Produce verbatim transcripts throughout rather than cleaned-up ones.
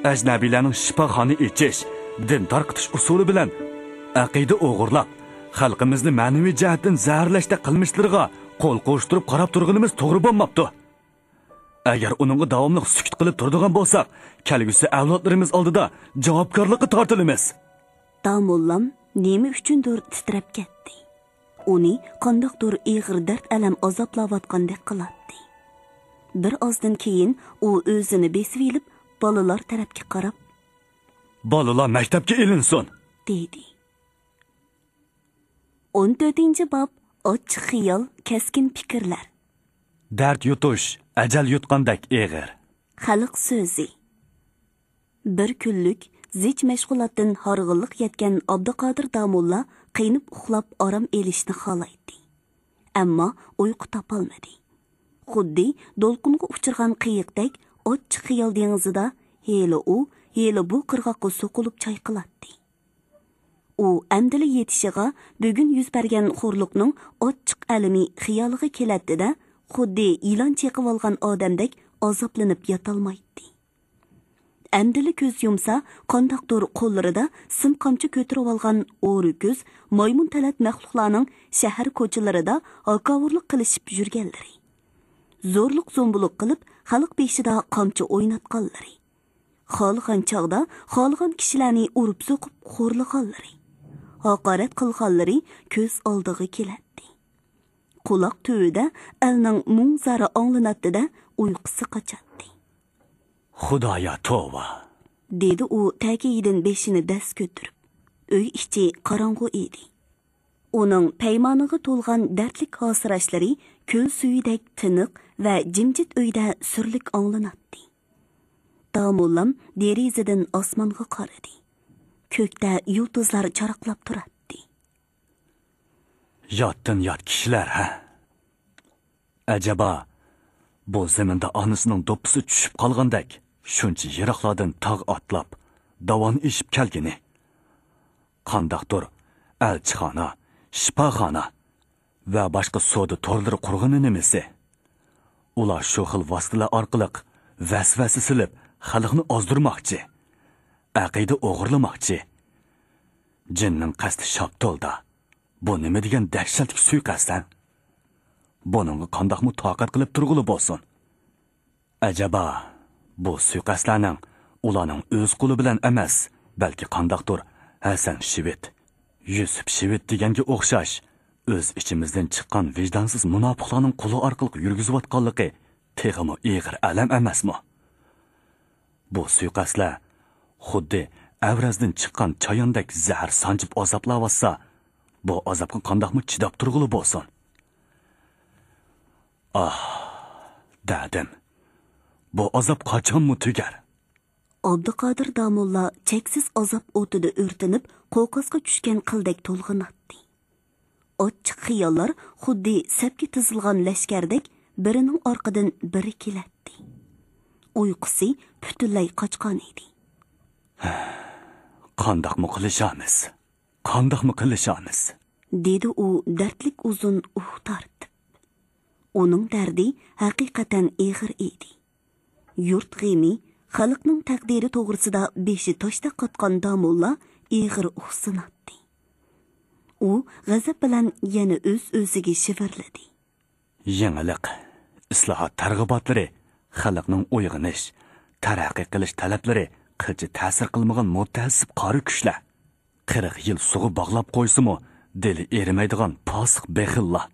ئەجنەبىيلەرنىڭ شىپاخانا ئېچىش، دىن تارقىتىش ئۇسۇلى بىلەن ئەقىدە ئوغرىلاپ، خەلقىمىزنى مەنىۋى جەھەتتىن زەھەرلەشتەك قىلمىشلىرىغا قول قوشتۇرۇپ قاراپ تۇرغىنىمىز توغرا بولماپتۇ. ئەگەر ئۇنىڭغا داۋاملىق سۈكۈت قىلىپ تۇرىدىغان بولساق، كەلگۈسى ئەۋلادلىرىمىز ئالدىدا جاۋابكارلىققا تارتىلىمىز. داموللام نېمە ئۈچۈندۇر تىترەپ كەتتى. ئۇنى قانداقتۇر ئېغىر دەرد-ئەلەم ئازابلاۋاتقاندەك قىلاتتى. بىر ئازدىن كېيىن ئۇ ئۆزىنى بېسىۋېلىپ، بالىلار تەرەپكە قاراپ، «بالىلار مەكتەپكە ئېلىنسۇن!» دېدى. ئون تۆتىنچى باب، ئاچچىق خىيال، كەسكىن پىكىرلەر. دەرد يۇتۇش ئەجەل يۇتقاندەك ئېغىر. خەلق سۆزى. بىر كۈنلۈك زىچ مەشغۇلاتتىن ھارغىنلىق يەتكەن ئابدۇقادىر داموللا قېنىپ ئۇخلاپ ئارام ئېلىشنى خالايتتى. ئەمما ئۇيقۇ تاپالمىدى. خۇددى دولقۇنغا ئۇچرىغان قېيىقتەك ئاچچىق خىيال دېڭىزىدا ھېلى ئۇ، ھېلى بۇ قىرغاققا سوقۇلۇپ چايقىلاتتى. ئۇ ئەمدىلا يېتىشىغا، بۈگۈن يۈز بەرگەن خورلۇقنىڭ ئاچچىق ئەلىمى خىيالىغا كېلەتتى-دە، خۇددى يىلان چېقىۋالغان ئادەمدەك ئازابلىنىپ ياتالمايتتى. ئەمدىلا كۆز يۇمسا، قانداقتۇر قوللىرىدا سىم قامچا كۆتۈرۈۋالغان ئورا كۆز مايمۇن تەلەت مەخلۇقلارنىڭ شەھەر كوچىلىرىدا ھاكاۋۇرلۇق قىلىشىپ يۈرگەنلىرى، زورلۇق-زومبۇلۇق قىلىپ خەلق بېشىدا قامچا ئويناتقانلىرى، خالىغان چاغدا خالىغان كىشىلەرنى ئۇرۇپ-سوقۇپ خورلىغانلىرى، ھاقارەت قىلغانلىرى كۆز ئالدىغا كېلەتتى. قۇلاق تۈۋىدە ئەلنىڭ مۇڭ-زارى ئاڭلىناتتى-دە، ئۇيقۇسى قاچاتتى. «خۇدايا توۋا!» دېدى ئۇ تەكىيىدىن بېشىنى دەس كۆتۈرۈپ. ئۆي ئىچى قاراڭغۇ ئىدى. ئۇنىڭ پەيمانىغا تولغان دەردلىك ھاسىراشلىرى كۆل سۈيىدەك تىنىق ۋە جىمجىت ئۆيدە سۈرلۈك ئاڭلىناتتى. داموللام دېرىزىدىن ئاسمانغا قارىدى. كۆكتە يۇلتۇزلار چاراقلاپ تۇراتتى. «ياتتىن يات كىشىلەر، ھە؟ ئەجەبا، بۇ زېمىندا ئانىسىنىڭ دوپپىسى چۈشۈپ قالغاندەك، شۇنچە يىراقلاردىن تاغ ئاتلاپ، داۋان ئېشىپ كەلگىنى؟ قانداقتۇر ئەلچىخانا، شىپاخانا ۋە باشقا سودا تورلىرى قۇرغىنى نېمىسى؟ ئۇلار شۇ خىل ۋاسىتىلەر ئارقىلىق ۋەسۋەسە سېلىپ، خەلقنى ئازدۇرماقچى، ئەقىدە ئوغرىلىماقچى. جىننىڭ قەستى شاپتۇلدا. بۇ نېمە دېگەن دەھشەتلىك سۇيىقەستلەر؟ بۇنىڭغا قانداقمۇ تاقەت قىلىپ تۇرغىلى بولسۇن؟ ئەجەبا، بۇ سۇيىقەستلەرنىڭ ئۇلارنىڭ ئۆز قولى بىلەن ئەمەس، بەلكى قانداقتۇر ھەسەن شىۋىت، يۈسۈپ شىۋىت دېگەنگە ئوخشاش، ئۆز ئىچىمىزدىن چىققان ۋىجدانسىز مۇناپىقلارنىڭ قولى ئارقىلىق يۈرگۈزۈۋاتقانلىقى تېخىمۇ ئېغىر ئەلەم ئەمەسمۇ؟ بۇ سۇيىقەستلەر خۇددى ئەۋرەزدىن چىققان چاياندەك زەھەر سانجىپ ئازابلاۋاتسا، بۇ ئازابقا قانداقمۇ چىداپ تۇرغىلى بولسۇن؟ ئاھ، دەدىم، بۇ ئازاب قاچانمۇ تۈگەر؟ ئابدۇقادىر داموللا چەكسىز ئازاب ئوتىدا ئۆرتىنىپ، قوقاسقا چۈشكەن قىلدەك تولغىناتتى. ئاچچىق خىياللار خۇددى سەپكە تىزىلغان لەشكەردەك بىرىنىڭ ئارقىدىن بىرى كېلەتتى. ئۇيقۇسى پۈتۈنلەي قاچقان ئىدى. «قانداقمۇ قىلىشامىز؟ قانداقمۇ قىلىشامىز؟» دېدى ئۇ دەردلىك ئۇزۇن ئۇھ تارتىپ. ئۇنىڭ دەردى ھەقىقەتەن ئېغىر ئىدى. يۇرت غېمى، خەلقنىڭ تەقدىرى توغرىسىدا بېشى تاشتەك قاتقان داموللا ئېغىر ئۇھسىناتتى. ئۇ غەزەپ بىلەن يەنە ئۆز-ئۆزىگە شىۋىرلىدى. يېڭىلىق، ئىسلاھات تەرغىباتلىرى، خەلقنىڭ ئويغىنىش، تەرەققىي قىلىش تەلەپلىرى قىلچە تەسىر قىلمىغان مۇتەئەسسىپ قارا كۈچلەر. قىرىق يىل سۇغا باغلاپ قويسىمۇ، دىلى ئېرىمەيدىغان پاسىق بېخىللار.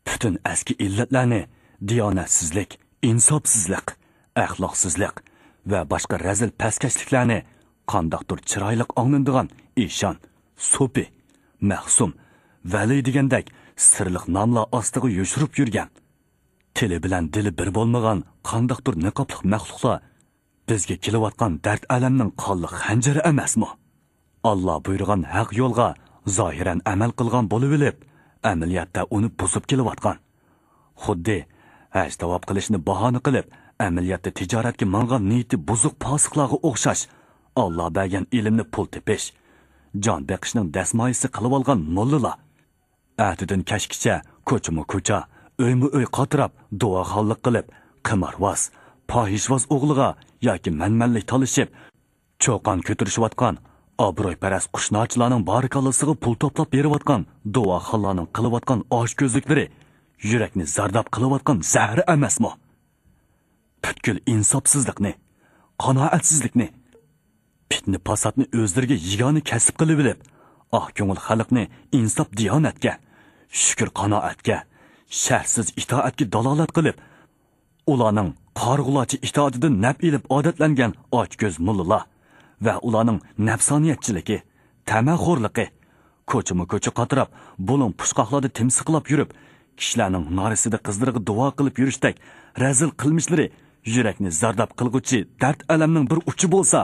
پۈتۈن ئەسكى ئىللەتلەرنى، دىيانەتسىزلىك، ئىنساپسىزلىق، ئەخلاقسىزلىق ۋە باشقا رەزىل پەسكەشلىكلەرنى قانداقتۇر چىرايلىق ئاڭلىنىدىغان ئىشان، سوپى، مەخسۇم، ۋەلى دېگەندەك سىرلىق ناملار ئاستىغا يوشۇرۇپ يۈرگەن، تىلى بىلەن دىلى بىر بولمىغان قانداقتۇر نىقابلىق مەخلۇقلار بىزگە كېلىۋاتقان دەرد-ئەلەمنىڭ قانلىق خەنجىرى ئەمەسمۇ؟ ئاللا بۇيرۇغان ھەق يولغا زاھىرەن ئەمەل قىلغان بولۇۋېلىپ، ئەمەلىيەتتە ئۇنى بۇزۇپ كېلىۋاتقان. خۇددى ھەج تاۋاپ قىلىشنى باھانە قىلىپ، ئەمەلىيەتتە تىجارەتكە ماڭغان نىيىتى بۇزۇق پاسىقلارغا ئوخشاش، ئاللا بەرگەن ئىلىمنى پۇل تېپىش، جان بېقىشنىڭ دەسمايىسى قىلىۋالغان موللىلار. ئەتىدىن كەچكىچە كوچىمۇ كوچا، ئۆيمۇ ئۆي قاتراپ، دۇئاخانلىق قىلىپ، قىمارۋاز، پاھىشۋاز ئوغلىغا ياكى مەنمەنلىك تالىشىپ، چۇقان كۆتۈرۈشۈۋاتقان، ئابرۇيپەرەس قۇشناچىلارنىڭ بارىكاللىسىغا پۇل توپلاپ بېرىۋاتقان، دۇئاخانلارنىڭ قىلىۋاتقان ئاچكۆزلۈكلىرى يۈرەكنى زارداب قىلىۋاتقان زەھەر ئەمەسمۇ؟ پۈتكۈل ئىنساپسىزلىقنى، قانائەتسىزلىكنى، پىتنە-پاساتنى ئۆزلىرىگە يېگانە كەسىپ قىلىۋېلىپ، ئاق كۆڭۈل خەلقنى ئىنساپ-دىيانەتكە، شۈكۈر-قانائەتكە، شەرتسىز ئىتائەتكە دالالەت قىلىپ، ئۇلارنىڭ قارىغۇلارچە ئىتائىتىدىن نەپ ئېلىپ ئادەتلەنگەن ئاچكۆز موللىلار ۋە ئۇلارنىڭ نەپسانىيەتچىلىكى، تەمەخورلۇقى، كوچىمۇ كوچا قاتراپ، بۇلۇڭ پۇچقاقلاردا تىمسىقلاپ يۈرۈپ، كىشىلەرنىڭ نارەسىدە قىزلىرىغا دۇئا قىلىپ يۈرۈشتەك رەزىل قىلمىشلىرى يۈرەكنى زارداب قىلغۇچى دەرد-ئەلەمنىڭ بىر ئۇچى بولسا،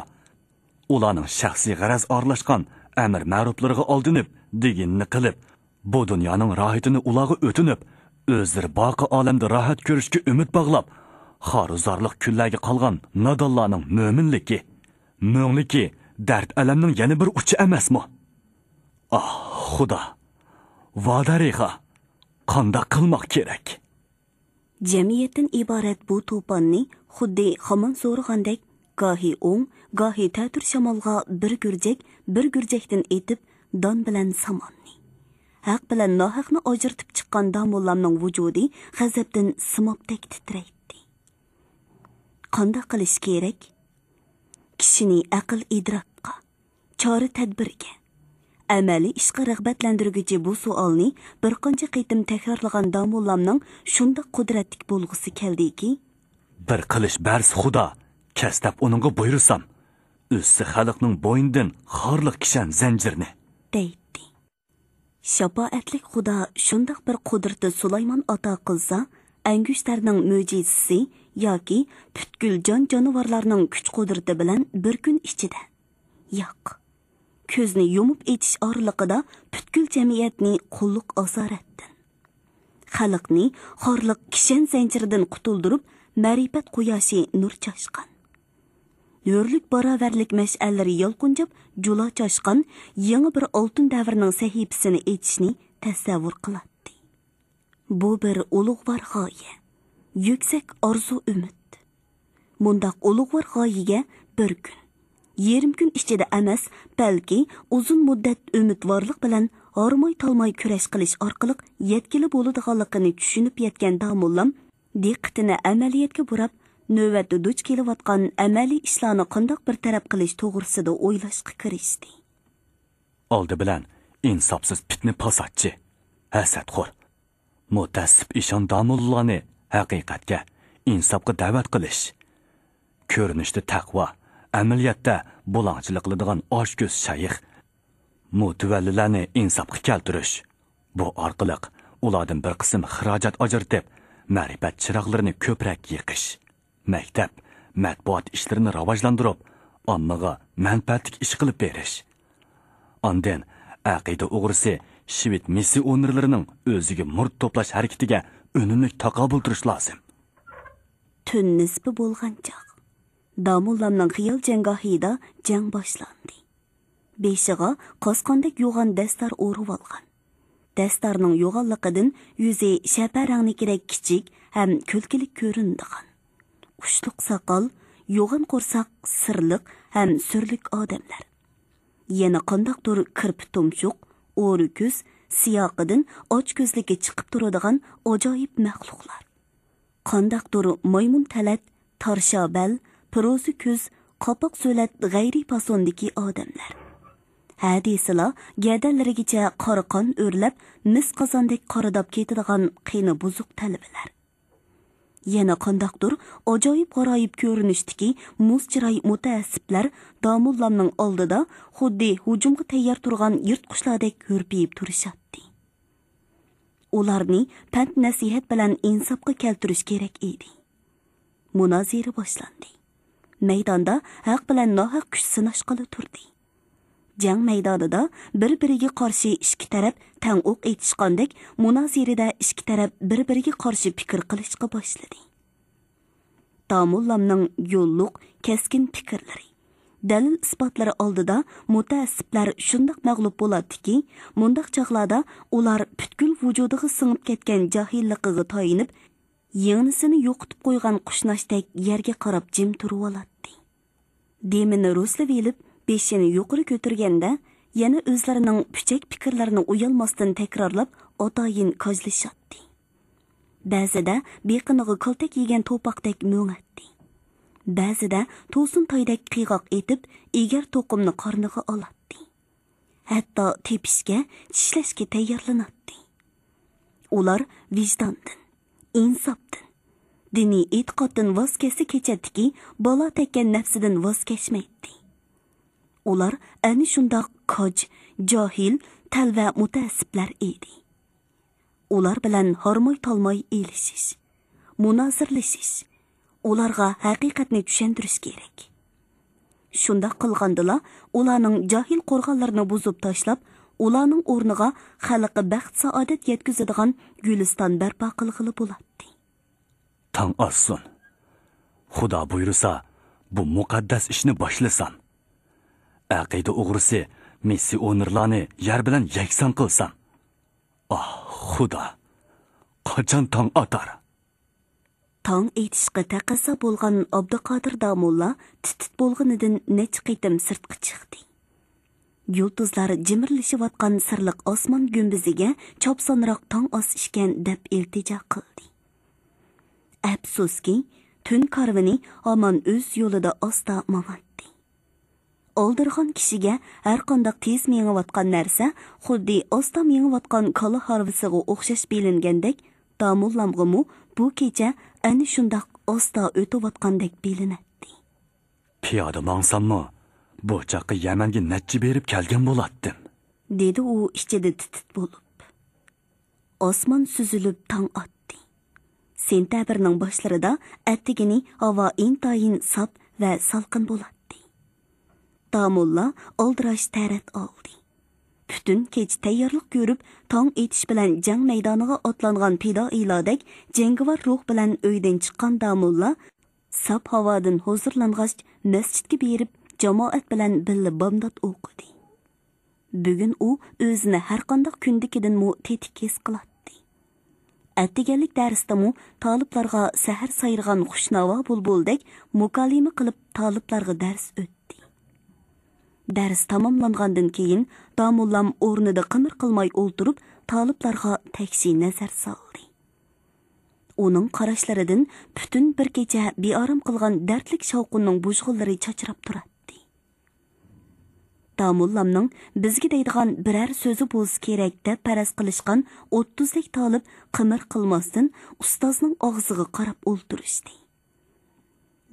ئۇلارنىڭ شەخسىي غەرەز ئارىلاشقان ئەمىر مەرۇپلىرىغا ئالدىنىپ، دېگىنىنى قىلىپ، بۇ دۇنيانىڭ راھىتىنى ئۇلارغا ئۆتۈنۈپ، ئۆزلىرى باقى ئالەمدە راھەت كۆرۈشكە ئۈمىد باغلاپ، خارۇزارلىق كۈنلەرگە قالغان نادانلارنىڭ مۆمىنلىكى، مۆڭلۈكى دەرد-ئەلەمنىڭ يەنە بىر ئۇچى ئەمەسمۇ؟ ئاھ، خۇدا! ۋادەرىخا! قانداق قىلماق كېرەك؟ جەمئىيەتتىن ئىبارەت بۇ توپاننى خۇددى خامان سورىغاندەك، گاھى ئوڭ، گاھى تەتۈر شامالغا بىر گۈرجەك، بىر گۈرجەكتىن ئېتىپ، دان بىلەن ساماننى، ھەق بىلەن ناھەقنى ئاجرىتىپ چىققان داموللامنىڭ ۋۇجۇدى غەزەپتىن سىمابتەك تىترەيتتى. قانداق قىلىش كېرەك؟ كىشىنى ئەقىل-ئىدراكقا، چارە-تەدبىرگە، ئەمەلىي ئىشقا رىغبەتلەندۈرگۈچى بۇ سوئالنى بىر قانچە قېتىم تەكرارلىغان داموللامنىڭ شۇنداق قۇدرەتلىك بولغۇسى كەلدىكى، بىر قىلىچ بەرسە خۇدا، كەس دەپ ئۇنىڭغا بۇيرۇسام، ئۈزسە خەلقنىڭ بوينىدىن خارلىق كىشەن زەنجىرنى، دەيتتى. شاپائەتلىك خۇدا شۇنداق بىر قۇدرىتى سۇلايمان ئاتا قىلسا، ئەنگۈشتەرنىڭ مۆجىزىسى ياكى پۈتكۈل جان-جانىۋارلارنىڭ كۈچ-قۇدرىتى بىلەن بىر كۈن ئىچىدە، ياق، كۆزنى يۇمۇپ ئېچىش ئارىلىقىدا پۈتكۈل جەمئىيەتنى قۇللۇق ئاسارەتتىن، خەلقنى خارلىق كىشەن زەنجىرىدىن قۇتۇلدۇرۇپ، مەرىپەت قۇياشى نۇر چاچقان، ھۆرلۈك باراۋەرلىك مەشئەللىرى يالقۇنجاپ جۇلا چاچقان يېڭى بىر ئالتۇن دەۋرنىڭ سەھىپىسىنى ئېچىشنى تەسەۋۋۇر قىلاتتى. بۇ بىر ئۇلۇغۋار غايە، يۈكسەك ئارزۇ-ئۈمىد. مۇنداق ئۇلۇغۋار غايىگە بىر كۈن، يېرىم كۈن ئىچىدە ئەمەس، بەلكى ئۇزۇن مۇددەت ئۈمىدۋارلىق بىلەن ھارماي-تالماي كۈرەش قىلىش ئارقىلىق يەتكىلى بولىدىغانلىقىنى چۈشىنىپ يەتكەن داموللام دىققىتىنى ئەمەلىيەتكە بۇراپ، نۆۋەتتە دۇچ كېلىۋاتقان ئەمەلىي ئىشلارنى قانداق بىر تەرەپ قىلىش توغرىسىدا ئويلاشقا كىرىشتى. ئالدى بىلەن ئىنساپسىز پىتنە-پاساتچى، ھەسەتخور، مۇتەئەسسىپ ئىشان داموللىلارنى ھەقىقەتكە، ئىنساپقا دەۋەت قىلىش. كۆرۈنۈشتە تەقۋا، ئەمەلىيەتتە بۇلاڭچىلىق قىلىدىغان ئاچكۆز شەيخ، مۇتەۋەللىلەرنى ئىنساپقا كەلتۈرۈش. بۇ ئارقىلىق ئۇلاردىن بىر قىسىم خىراجەت ئاجرىتىپ، مەرىپەت چىراغلىرىنى كۆپرەك يېقىش. مەكتەپ، مەتبۇئات ئىشلىرىنى راۋاجلاندۇرۇپ، ئاممىغا مەنپەئەتلىك ئىش قىلىپ بېرىش. ئاندىن ئەقىدە ئوغرىسى شىۋېد مىسسىئونېرلىرىنىڭ ئۆزىگە مۇرىت توپلاش ھەرىكىتىگە ئۈنۈملۈك تاقابىل تۇرۇش لازىم. تۈن نىسپى بولغان چاغ. داموللامنىڭ خىيال جەڭگاھىدا جەڭ باشلاندى. بېشىغا قاسقاندەك يوغان دەستار ئورىۋالغان. دەستارنىڭ يوغانلىقىدىن يۈزى شەپە رەڭنىكىدەك كىچىك ھەم كۈلكىلىك كۆرۈنىدىغان، ئۇچلۇق ساقال، يوغان قورساق، سىرلىق ھەم سۈرلۈك ئادەملەر. يەنە قانداقتۇر كىرپى تۇمشۇق، ئورا كۆز، سىياقىدىن ئاچكۆزلۈكى چىقىپ تۇرىدىغان ئاجايىپ مەخلۇقلار. قانداقتۇر مايمۇن تەلەت، تارشا بەل، پىروزا كۆز، قاپاق سۆلەت غەيرىي پاسوندىكى ئادەملەر. ھە دېسىلا، گەدەنلىرىگىچە قارا قان ئۆرلەپ، مىس قازاندەك قارىداپ كېتىدىغان قېنى بۇزۇق تەلۋىلەر. يەنە قانداقتۇر ئاجايىپ-غارايىپ كۆرۈنۈشتىكى مۇز چىراي مۇتەئەسسىپلەر داموللامنىڭ ئالدىدا خۇددى ھۇجۇمغا تەييار تۇرغان يىرتقۇچلاردەك ھۈرپىيىپ تۇرۇشاتتى. ئۇلارنى پەند-نەسىھەت بىلەن ئىنساپقا كەلتۈرۈش كېرەك ئىدى. مۇنازىرە باشلاندى. مەيداندا ھەق بىلەن ناھەق كۈچ سىناشقىلى تۇردى. جەڭ مەيدانىدا بىر-بىرىگە قارشى ئىككى تەرەپ تەڭ ئوق ئېتىشقاندەك، مۇنازىرىدە ئىككى تەرەپ بىر-بىرىگە قارشى پىكىر قىلىشقا باشلىدى. داموللامنىڭ يوللۇق، كەسكىن پىكىرلىرى، دەلىل-ئىسپاتلىرى ئالدىدا مۇتەئەسسىپلەر شۇنداق مەغلۇپ بولاتتىكى، مۇنداق چاغلاردا ئۇلار پۈتكۈل ۋۇجۇدىغا سىڭىپ كەتكەن جاھىللىقىغا تايىنىپ، يىڭنىسىنى يوقىتىپ قويغان قۇشناشتەك يەرگە قاراپ جىم تۇرۇۋالاتتى. دېمىنى رۇسلىۋېلىپ، بېشىنى يۇقىرى كۆتۈرگەندە، يەنە ئۆزلىرىنىڭ پۈچەك پىكىرلىرىنى ئۇيالماستىن تەكرارلاپ، ئاتايىن كاجلىشاتتى. بەزىدە بېقىنىغا كالتەك يېگەن توپاقتەك مۆڭەتتى. بەزىدە توسۇن تايدەك قىيغاق ئېتىپ، ئېگەر توقۇمنى قارنىغا ئالاتتى. ھەتتا تېپىشكە، چىشلەشكە تەييارلىناتتى. ئۇلار ۋىجداندىن، ئىنساپتىن، دىنىي ئېتىقادتىن ۋاز كەچسە كېچەتتىكى، بالا تەگكەن نەپسىدىن ۋاز كەچمەيتتى. ئۇلار ئەنە شۇنداق كاج، جاھىل، تەلۋە مۇتەئەسسىپلەر ئىدى. ئۇلار بىلەن ھارماي-تالماي ئېلىشىش، مۇنازىرىلىشىش، ئۇلارغا ھەقىقەتنى چۈشەندۈرۈش كېرەك. شۇنداق قىلغاندىلا، ئۇلارنىڭ جاھىل قورغانلىرىنى بۇزۇپ تاشلاپ، ئۇلارنىڭ ئورنىغا خەلققە بەخت-سائادەت يەتكۈزىدىغان گۈلىستان بەرپا قىلغىلى بولاتتى. تاڭ ئاتسۇن. خۇدا بۇيرۇسا، بۇ مۇقەددەس ئىشنى باشلىسام. ئەقىدە ئوغرىسى مىسسىئونېرلارنى يەر بىلەن يەكسان قىلسام. ئاھ، خۇدا، قاچان تاڭ ئاتار؟ تاڭ ئېتىشقا تەقەززا بولغان ئابدۇقادىر داموللا تىت-تىت بولغىنىدىن نەچچە قېتىم سىرتقا چىقتى. يۇلتۇزلار جىمىرلىشىۋاتقان سىرلىق ئاسمان گۈمبىزىگە چاپسانراق تاڭ ئاتسا ئىكەن دەپ ئىلتىجا قىلدى. ئەپسۇسكى، تۈن كارۋىنى ھامان ئۆز يولىدا ئاستا ماڭاتتى. ئالدىرىغان كىشىگە ھەرقانداق تېز مېڭىۋاتقان نەرسە خۇددى ئاستا مېڭىۋاتقان كالا ھارۋىسىغا ئوخشاش بىلىنگەندەك، داموللامغىمۇ بۇ كېچە ئەنە شۇنداق ئاستا ئۆتۈۋاتقاندەك بىلىنەتتى. پىيادە ماڭساممۇ، بۇ چاغقا يەمەنگە نەچچە بېرىپ كەلگەن بولاتتىم. دېدى ئۇ ئىچىدە تىت-تىت بولۇپ. ئاسمان سۈزۈلۈپ تاڭ ئاتتى. سېنتەبىرنىڭ باشلىرىدا ئەتىگىنى ھاۋا ئىنتايىن ساپ ۋە سالقىن بولاتتى. داموللا ئالدىراش تەرەت ئالدى. پۈتۈن كېچە تەييارلىق كۆرۈپ، تاڭ ئېتىش بىلەن جەڭ مەيدانىغا ئاتلانغان پىدائىيلاردەك جەڭگىۋار روھ بىلەن ئۆيدىن چىققان داموللا ساپ ھاۋادىن ھۇزۇرلانغاچ، مەسچىتكە بېرىپ، جامائەت بىلەن بىللە بامدات ئوقۇدى. بۈگۈن ئۇ ئۆزىنى ھەرقانداق كۈندىكىدىنمۇ تېتىك ھېس قىلاتتى. ئەتىگەنلىك دەرستىمۇ تالىپلارغا سەھەر سايرىغان خۇشناۋا بۇلبۇلدەك مۇكالىمە قىلىپ، تالىپلارغا دەرس ئۆتتى. دەرس تاماملانغاندىن كېيىن، داموللام ئورنىدا قىمىر قىلماي ئولتۇرۇپ، تالىپلارغا تەكشى نەزەر سالدى. ئۇنىڭ قاراشلىرىدىن پۈتۈن بىر كېچە بىئارام قىلغان دەردلىك شاۋقۇننىڭ بۇژغۇنلىرى چاچراپ تۇراتتى. داموللامنىڭ بىزگە دەيدىغان بىرەر سۆزى بولسا كېرەك دەپ پەرەز قىلىشقان ئوتتۇزدەك تالىپ قىمىر قىلماستىن ئۇستازنىڭ ئاغزىغا قاراپ ئولتۇرۇشتى.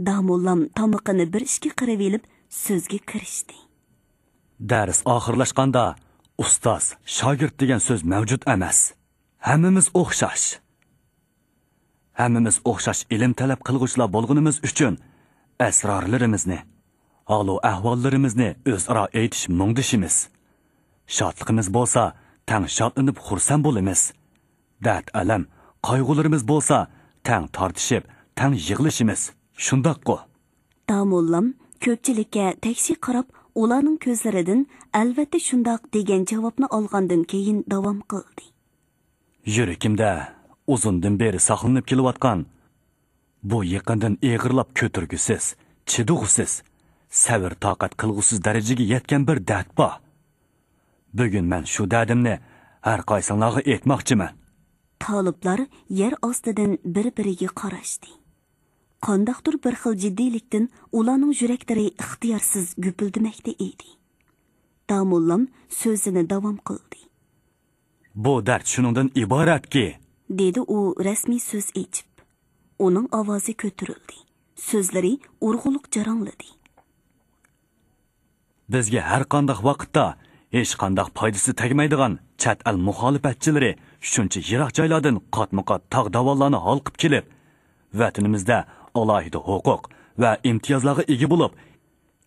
داموللام تامىقىنى بىر ئىشكە قىرىۋېلىپ سۆزگە كىرىشتى. دەرس ئاخىرلاشقاندا، ئۇستاز، شاگىرت دېگەن سۆز مەۋجۇت ئەمەس. ھەممىمىز ئوخشاش. ھەممىمىز ئوخشاش ئىلىم تەلەپ قىلغۇچىلار بولغىنىمىز ئۈچۈن، ئەسرارلىرىمىزنى، ھالۇ ئەھۋاللىرىمىزنى ئۆزئارا ئېيتىش مۇڭدىشىمىز. شادلىقىمىز بولسا، تەڭ شادلىنىپ خۇرسەن بولىمىز. دەرد ئەلەم، قايغۇلىرىمىز بولسا، تەڭ تارتىشىپ، تەڭ يىغلىشىمىز. شۇنداققۇ؟ داموللام كۆپچىلىككە تەكشى قاراپ، ئۇلارنىڭ كۆزلىرىدىن ئەلۋەتتە شۇنداق دېگەن جاۋابنى ئالغاندىن كېيىن داۋام قىلدى. يۈرىكىمدە ئۇزۇندىن بېرى ساقلىنىپ كېلىۋاتقان، بۇ يېقىندىن ئېغىرلاپ كۆتۈرگۈسىز، چىدىغۇسىز، سەۋر-تاقەت قىلغۇسىز دەرىجىگە يەتكەن بىر دەرد بار. بۈگۈن مەن شۇ دەردىمنى ھەر قايسىڭلارغا ئېيتماقچىمەن. تالىپلار يەر ئاستىدىن بىر-بىرىگە قاراشتى. قانداقتۇر بىر خىل جىددىيلىكتىن ئۇلارنىڭ يۈرەكلىرى ئىختىيارسىز گۈپۈلدىمەكتە ئىدى. داموللام سۆزىنى داۋام قىلدى. بۇ دەرد شۇنىڭدىن ئىبارەتكى، دېدى ئۇ رەسمىي سۆز ئېچىپ. ئۇنىڭ ئاۋازى كۆتۈرۈلدى. سۆزلىرى ئۇرغۇلۇق جاراڭلىدى. بىزگە ھەرقانداق ۋاقىتتا ھېچقانداق پايدىسى تەگمەيدىغان چەت ئەل مۇخالىپەتچىلىرى شۇنچە يىراق جايلاردىن قاتمۇقات تاغ داۋانلارنى ھالقىپ كېلىپ، ۋەتىنىمىزدە ئالاھىدە ھوقۇق ۋە ئىمتىيازلارغا ئىگە بولۇپ،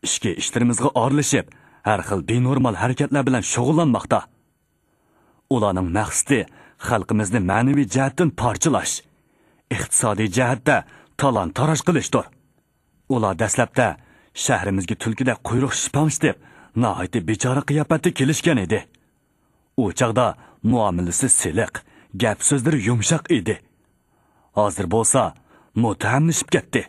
ئىچكى ئىشلىرىمىزغا ئارىلىشىپ، ھەر خىل بىنورمال ھەرىكەتلەر بىلەن شۇغۇللانماقتا. ئۇلارنىڭ مەقسىتى خەلقىمىزنى مەنىۋى جەھەتتىن پارچىلاش، ئىقتىسادىي جەھەتتە تالان-تاراج قىلىشتۇر. ئۇلار دەسلەپتە شەھىرىمىزگە تۈلكىدەك قۇيرۇق شىپاڭشىتىپ، ناھايىتى بىچارە قىياپەتتە كېلىشكەن ئىدى. ئۇ چاغدا مۇئامىلىسى سىلىق، گەپ-سۆزلىرى يۇمشاق ئىدى. ھازىر بولسا مۇتتەھەملىشىپ كەتتى.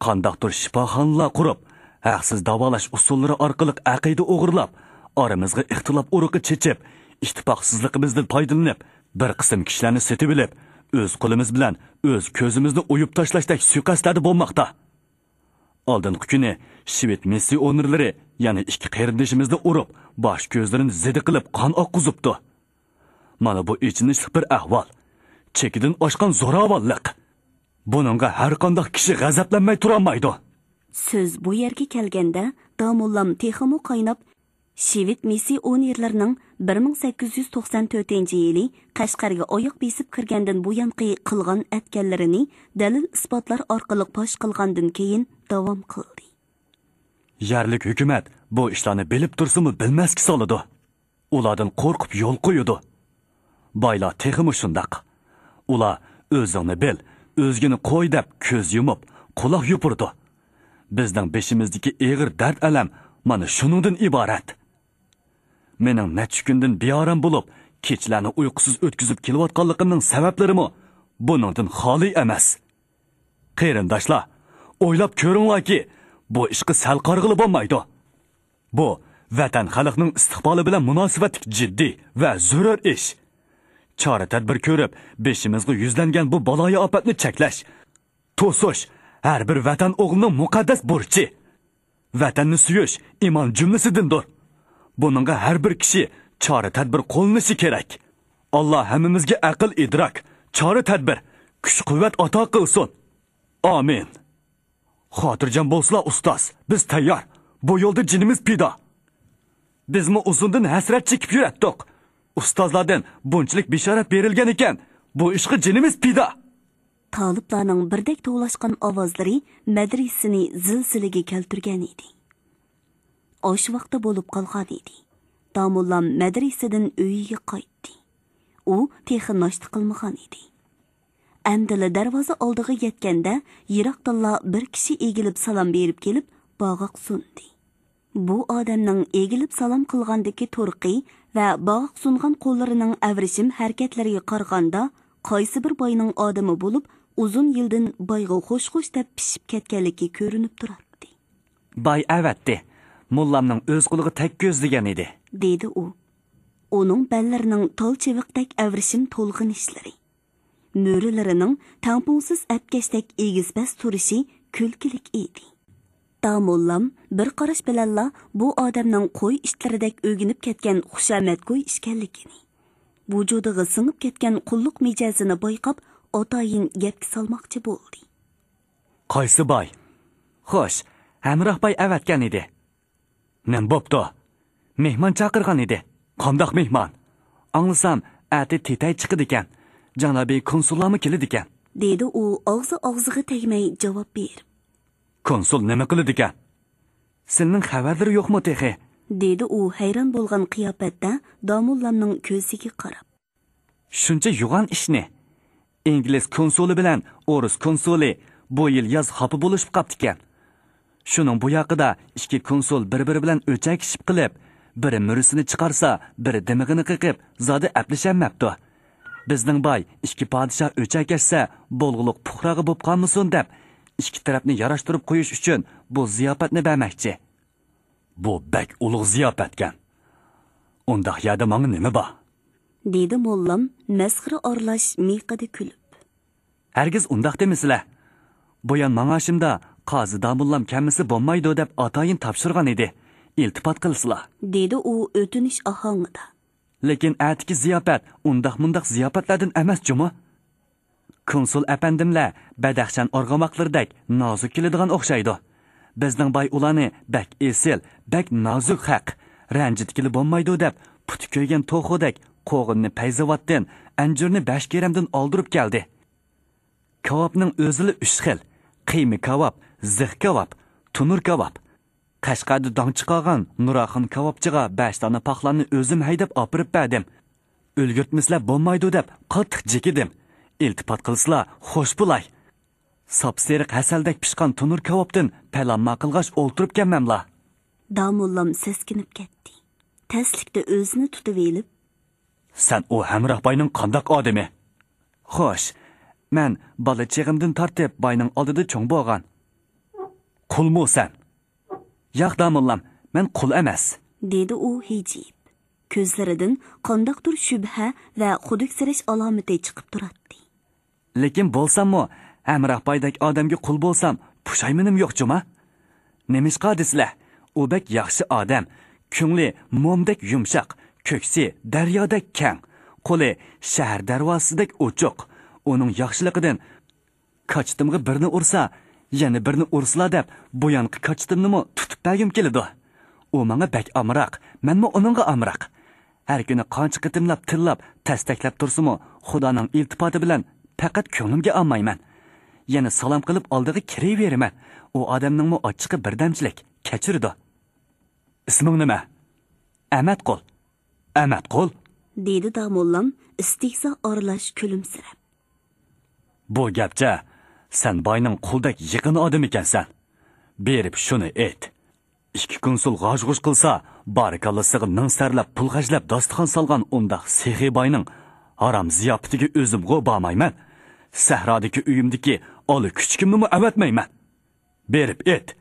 قانداقتۇر شىپاخانىلار قۇرۇپ، ھەقسىز داۋالاش ئۇسۇللىرى ئارقىلىق ئەقىدە ئوغرىلاپ، ئارىمىزغا ئىختىلاپ ئۇرۇقى چېچىپ، ئىتتىپاقسىزلىقىمىزدىن پايدىلىنىپ، بىر قىسىم كىشىلەرنى سېتىۋېلىپ، ئۆز قولىمىز بىلەن ئۆز كۆزىمىزنى ئويۇپ تاشلاشتەك سۇيىقەستلەردە بولماقتا. ئالدىنقى كۈنى شىۋېد مىسسىئونېرلىرى يەنە ئىككى قېرىندىشىمىزنى ئۇرۇپ، باش كۆزلىرىنى زېدە قىلىپ قان ئاققۇزۇپتۇ. مانا بۇ ئېچىنىشلىق بىر ئەھۋال. چېكىدىن ئاشقان زوراۋانلىق. بۇنىڭغا ھەر قانداق كىشى غەزەپلەنمەي تۇرالمايدۇ. سۆز بۇ يەرگە كەلگەندە، داموللام تېخىمۇ قايناپ، شىۋېد مىسسىئونېرلىرىنىڭ بىر مىڭ سەككىز يۈز توقسان تۆتىنچى يىلى قەشقەرگە ئاياق بېسىپ كىرگەندىن بۇيانقى قىلغان ئەتكەنلىرىنى دەلىل-ئىسپاتلار ئارقىلىق پاش قىلغاندىن كېيىن داۋام قىلدى. يەرلىك ھۆكۈمەت بۇ ئىشلارنى بىلىپ تۇرسىمۇ بىلمەسكە سالىدۇ. ئۇلاردىن قورقۇپ يول قويىدۇ. بايلار تېخىمۇ شۇنداق. ئۇلار «ئۆزۈڭنى بىل، ئۆزگىنى قوي» دەپ كۆز يۇمۇپ، قۇلاق يوپۇرىدۇ. بىزنىڭ بېشىمىزدىكى ئېغىر دەرد-ئەلەم مانا شۇنىڭدىن ئىبارەت. مېنىڭ نەچچە كۈندىن بىئارام بولۇپ، كېچىلەرنى ئۇيقۇسىز ئۆتكۈزۈپ كېلىۋاتقانلىقىمنىڭ سەۋەبلىرىمۇ بۇنىڭدىن خالىي ئەمەس. قېرىنداشلار، ئويلاپ كۆرۈڭلاركى، بۇ ئىشقا سەل قارىغىلى بولمايدۇ. بۇ ۋەتەن خەلقنىڭ ئىستىقبالى بىلەن مۇناسىۋەتلىك جىددىي ۋە زۆرۈر ئىش. چارە-تەدبىر كۆرۈپ، بېشىمىزغا يۈزلەنگەن بۇ بالايىئاپەتنى چەكلەش، توسۇش ھەر بىر ۋەتەن ئوغلىنىڭ مۇقەددەس بۇرچى. ۋەتەننى سۆيۈش ئىمان جۈملىسىدىندۇر. بۇنىڭغا ھەر بىر كىشى چارە-تەدبىر قوللىنىشى كېرەك. ئاللا ھەممىمىزگە ئەقىل-ئىدراك، چارە-تەدبىر، كۈچ-قۇۋۋەت ئاتا قىلسۇن. ئامىن. خاتىرجەم بولسىلا، ئۇستاز، بىز تەييار. بۇ يولدا جېنىمىز پىدا. بىزمۇ ئۇزۇندىن ھەسرەت چېكىپ يۈرەتتۇق. ئۇستازلاردىن بۇنچىلىك بېشارەت بېرىلگەن ئىكەن، بۇ ئىشقا جېنىمىز پىدا. تالىپلارنىڭ بىردەك توۋلاشقان ئاۋازلىرى مەدرىسىنى زىلزىلىگە كەلتۈرگەن ئىدى. ئاش ۋاقتى بولۇپ قالغان ئىدى. داموللام مەدرىسىدىن ئۆيىگە قايتتى. ئۇ تېخى ناشتا قىلمىغان ئىدى. ئەمدىلا دەرۋازا ئالدىغا يەتكەندە، يىراقتىنلا بىر كىشى ئېگىلىپ سالام بېرىپ كېلىپ، باغاق سۇندى. بۇ ئادەمنىڭ ئېگىلىپ سالام قىلغاندىكى تۇرقى ۋە باغاق سۇنغان قوللىرىنىڭ ئەۋرىشىم ھەرىكەتلىرىگە قارىغاندا، قايسى بىر باينىڭ ئادىمى بولۇپ، ئۇزۇن يىلدىن بايغا خوش-خوش دەپ پىشىپ كەتكەنلىكى كۆرۈنۈپ تۇراتتى. باي ئەۋەتتى. موللامنىڭ ئۆز قۇلىغا تەگكۈز دېگەن ئىدى. دېدى ئۇ. ئۇنىڭ بەللىرىنىڭ تال چىۋىقتەك ئەۋرىشىم تولغىنىشلىرى، مۈرىلىرىنىڭ تەڭپۇڭسىز ئەپكەشتەك ئېگىز-پەس تۇرۇشى كۈلكىلىك ئىدى. داموللام بىر قاراش بىلەنلا بۇ ئادەمنىڭ قوي ئىتلىرىدەك ئۆگىنىپ كەتكەن خۇشامەتگوي ئىكەنلىكىنى، ۋۇجۇدىغا سىڭىپ كەتكەن قۇللۇق مىجەزىنى بايقاپ، ئاتايىن گەپكە سالماقچى بولدى. قايسى باي؟ خوش، ھەمراھ باي ئەۋەتكەن ئىدى. نېمە بوپتۇ؟ مېھمان چاقىرغان ئىدى. قانداق مېھمان؟ ئاڭلىسام، ئەتە تېتەي چىقىدىكەن. جانابىي كونسۇللارمۇ كېلىدىكەن. دېدى ئۇ ئاغزى ئاغزىغا تەگمەي جاۋاب بېرىپ. كونسۇل نېمە قىلىدىكەن؟ سىلىنىڭ خەۋەرلىرى يوقمۇ تېخى؟ دېدى ئۇ ھەيران بولغان قىياپەتتە داموللامنىڭ كۆزىگە قاراپ. شۇنچە يوغان ئىشنى. ئىنگلىز كونسۇلى بىلەن ئورۇس كونسۇلى بۇ يىل ياز خاپا بولۇشۇپ قاپتىكەن. شۇنىڭ بۇ ياقىدا ئىككى كونسۇل بىر-بىرى بىلەن ئۆچەكىشىپ قېلىپ، بىرى مۈرىسىنى چىقارسا، بىرى دىمىقىنى قېقىپ، زادى ئەپلىشەلمەپتۇ. بىزنىڭ باي ئىككى پادىشاھ ئۆچەكەشسە، بولغۇلۇق پۇقراغا بوپ قالمىسۇن دەپ، ئىككى تەرەپنى ياراشتۇرۇپ قويۇش ئۈچۈن بۇ زىياپەتنى بەرمەكچى. بۇ بەك ئۇلۇغ زىياپەتكەن. ئۇنداق يەردە ماڭا نېمە بار؟ دېدى موللام مەسخىرە ئارىلاش مىيىقىدا كۈلۈپ. ھەرگىز ئۇنداق دېمىسىلە. بۇيان ماڭاشىمدا قازى داموللام كەلمىسە بولمايدۇ دەپ ئاتايىن تاپشۇرغان ئىدى. ئىلتىپات قىلسىلا. دېدى ئۇ ئۆتۈنۈش ئاھاڭىدا. لېكىن ئەتىكى زىياپەت ئۇنداق-مۇنداق زىياپەتلەردىن ئەمەس جۇمۇ. كونسۇل ئەپەندىملەر بەدەخشان ئارغىماقلىرىدەك نازۇك كېلىدىغان ئوخشايدۇ. بىزنىڭ باي ئۇلارنى بەك ئېسىل، بەك نازۇك خەق، رەنجىتكىلى بولمايدۇ دەپ، پۇتى كۆيگەن توخۇدەك قوغۇننى پەيزاۋاتتىن، ئەنجۈرنى بەشكېرەمدىن ئالدۇرۇپ كەلدى. كاۋاپنىڭ ئۆزىلا ئۈچ خىل: قىيما كاۋاپ، زىخ كاۋاپ، تونۇر كاۋاپ. قەشقەردە داڭ چىقارغان نۇراخان كاۋاپچىغا بەش دانە پاخلاننى ئۆزۈم ھەيدەپ ئاپىرىپ بەردىم. ئۈلگۈرتمىسىلە بولمايدۇ دەپ قاتتىق جېكىدىم. ئىلتىپات قىلسىلا خوش بولاي. ساپسېرىق ھەسەلدەك پىشقان تونۇر كاۋاپتىن پەلەمما قىلغاچ ئولتۇرۇپ كەلمەملا. داموللام سەسكىنىپ كەتتى. تەسلىكتە ئۆزىنى تۇتۇۋېلىپ، سەن ئۇ ھەمراھ باينىڭ قانداق ئادىمى؟ خوش، مەن بالا چېغىمدىن تارتىپ باينىڭ ئالدىدا چوڭ بولغان. قۇلمۇ سەن؟ ياق، داموللام، مەن قۇل ئەمەس. دېدى ئۇ ھىجىيىپ. كۆزلىرىدىن قانداقتۇر شۈبھە ۋە خۇدۈكسىرەش ئالامىتى چىقىپ تۇراتتى. لېكىن بولساممۇ، ھەمراھ بايدەك ئادەمگە قۇل بولسام، پۇشايمىنىم يوق جۇما. نېمىشقا دېسىلە، ئۇ بەك ياخشى ئادەم، كۆڭلى مومدەك يۇمشاق، كۆكسى دەريادەك كەڭ، قولى شەھەر دەرۋازىسىدەك ئوچۇق. ئۇنىڭ ياخشىلىقىدىن كاچىتىمغا بىرنى ئۇرسا، يەنە بىرنى ئۇرسىلا دەپ، بۇيانقى كاچىتىمنىمۇ تۇتۇپ بەرگۈم كېلىدۇ. ئۇ ماڭا بەك ئامراق، مەنمۇ ئۇنىڭغا ئامراق. ھەر كۈنى قانچە قېتىملاپ تىللاپ، تەستەكلەپ تۇرسىمۇ، خۇدانىڭ ئىلتىپاتى بىلەن پەقەت كۆڭلۈمگە ئالمايمەن. يەنە سالام قىلىپ ئالدىغا كىرىۋېرىمەن. ئۇ ئادەمنىڭمۇ ئاچچىقى بىردەمچىلىك، كەچۈرىدۇ. ئىسمىڭ نېمە؟ ئەمەتقۇل. ئەمەتقۇل؟ دېدى داموللام ئىستېھزا ئارىلاش كۈلۈمسىرەپ. بۇ گەپچە، سەن باينىڭ قۇلدەك يېقىن ئادىمى ئىكەنسەن. بېرىپ شۇنى ئېيت. ئىككى كونسۇل غاژ-غۇژ قىلسا، بارىكاللىسىغا مىڭ سەرلەپ پۇل خەجلەپ داستىخان سالغان ئۇنداق سېخىي باينىڭ ھارام زىياپىتىگە ئۆزۈمغۇ بارمايمەن. سەھرادىكى ئۆيۈمدىكى ئالا كۈچۈكۈمنىمۇ ئەۋەتمەيمەن. بېرىپ ئېيت.